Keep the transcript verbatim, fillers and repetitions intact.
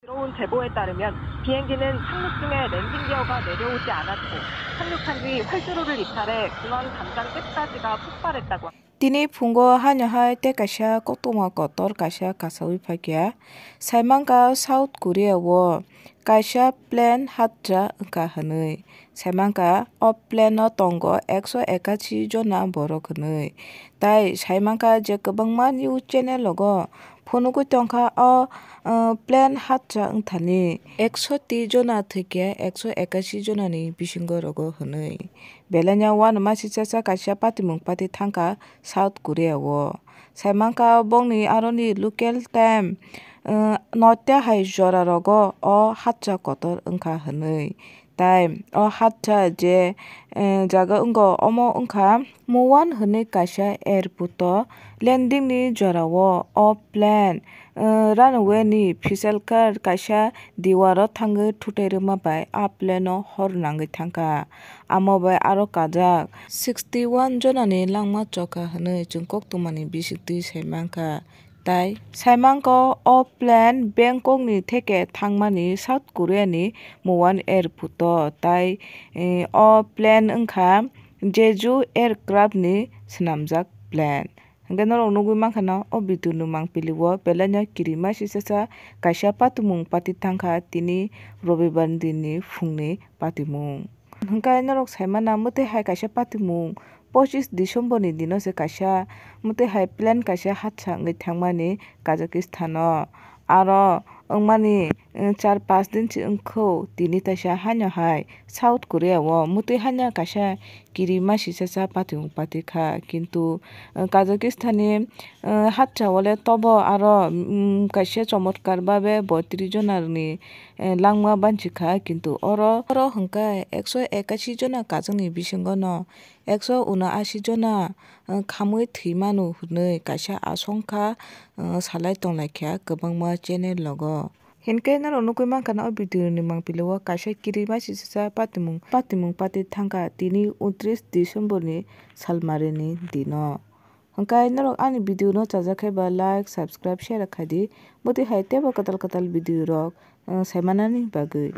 들어온 제보에 따르면 비행기는 상륙 중에 랜딩 기어가 내려오지 않았고 상륙한 뒤 활주로를 이탈해 공항 담장 끝까지가 폭발했다고 합니다. Tini phungo haino hai tei kaisa koktwma kotor kaisa kasaui phaikha. Saimankha South Korea o kaisa plane hatra wngkha hwnwi. Saimankha o plane o tongo ekso ekashi jona borok hwnwi. Tai saimankha je kwbangma news channel rogo phunugwi tongkha o, uh, plane hatra wngthani ekso twi jona thwikhe ekso ekashi jonani bisingo rogo hwnwi. Belai no uanama sichacha kaisa patimung pati thangkha South Korea o. Saimankha bongni aroni local time, uh, noita hai jora rogo o hatra kotor wngkha hwnwi. Tai o hatra je, eh, jaga wngo omo wngkha Muan hwnwi kaisa airport o landing ni jora o o plane, eh, runway ni physalkar kaisa diwar o thangwi thutai rwma bai a plane o hor nangwi thangkha. Amo bai aro kajak sixty one jona ni langma chokha hwnwi chwng koktwma ni bisingtwi saimankha. Tai saimankha o plane Bangkok ni theke thangmani South Korea ni Muan airport o, tai, eh, o plane wngkha Jeju aircraft ni swnamjak plane. Hwnkhe norok nugwi mankha no o video ni mangpili o belai no kirima sichacha kaisa patimung pati thangkha tini Robibar din ni phung ni patimung. Hwnkhe norok saimana mwtwi hai kaisa patimung pochis December ni dino se kaisa mwtwi hai plane kaisa hatra wngwi thangmani Kazakhstan o. Aro wngmani, eh, char pas din se wngkho tini taisa haino hai South Korea o mwtwi haino kaisa kirima sichacha patimung pati kha. Kintu, eh, Kazakhstan ni, eh, hatra o le tobo aro, mm, kaisa chomotkar babe boitris jona ni eh, langma banchi kha, kintu oro, oro hwnkhe ekso ekashi jona kajak ni bisingo no ekso unashi jona, eh, khamwi thwi mano hwnwi kaisa asongkha, eh, salai tonglaikha kwbangma channel rogo. Hinkhe norok nugwi mankha na o video ni mangpili o kaisa kirima sichacha patimung, patimung pati thangkha tini untris December ni salmari ni dino. Hwnkhe norok ani video no chajak khe ba like, subscribe, share khaidi. Mwtwi hai teibo kwtal kwtal video rok, eh, saimanani bagwi.